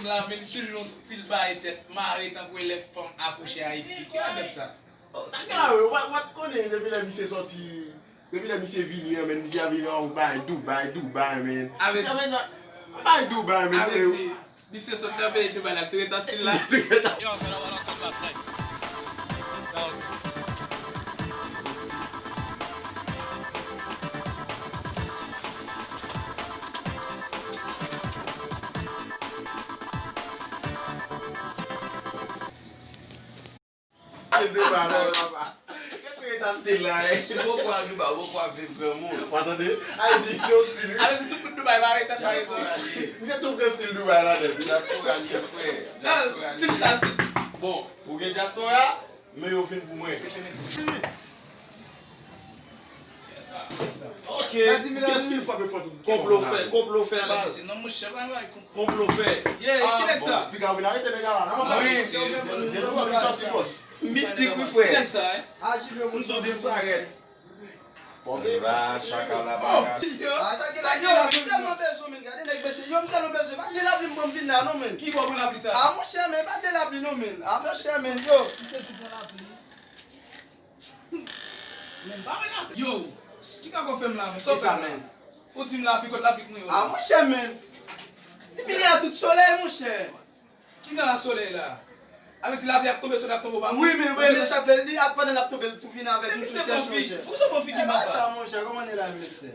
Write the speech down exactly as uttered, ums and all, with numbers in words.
La, men li toujou yon stil bay tèt mare tankou elèv fanm akouche Ayiti. Ki radòt sa? Oh, sa gen la, wi. Ou pa, ou pa t konnen depi lè misye sòti, depi lè misye vini an, men misye ap vin an bay Dubai, Dubai, men. Avè misye ap vin bay Dubai, men. Avè di, misye sot nan peyi Dubai la, tou ret an stil la. Yo, Ede ba non, papa. Kèt rete stil la, eh. Si poko al Dubai, poko ap viv granmoun. Ou tande? Ay di, se yon stil, wi. Ay di, tout moun Dubai pa rete, pa rete. Misye tou gen stil Dubai ladan. Diaspora li ye, frè. Diaspora li ye. Stil sa, stil. Bon, ou gen diaspora, men yo vin pou mwen. Ok. Kèt ki frape fò tout. Konplo fè, konplo fè, baz. Non, monchè, pa bay konplo. Konplo fè. Ye, ki nèg sa? Piga vin arete nèg la, non? Wi, se nou ki sòti, bòs. Mistik, wi, frè. Ki nèg sa, eh? M tou disparèt. Baba, chakala, baba. Yo, sa gen la, yo, m tèlman bezwen, men, gade nèg mesye, yo, m tèlman bezwen. Pa de lapli m pran m vin la, non, men. Ki bò pran lapli sa? A, monchè, men, pa de lapli, non, men. A, monchè, men, yo. Men pa wè lapli. Yo, ki kaka w fè m la, men? Sa w fè m la? Ou di m lapli, kot lapli k mwen yo? A, monchè, men. Li vini a tout solèy, monchè. Ki jan a solèy la? A vle di lapli ap tonbe, solèy ap tonbe, ou pa wè? Wi, men, wi, men sa fè li ap pandan l ap tonbe, l tou vin avèk yon tou sèch, monchè. Pou sa bon figi, papa? E pa sa, monchè, kòman e la, mesye?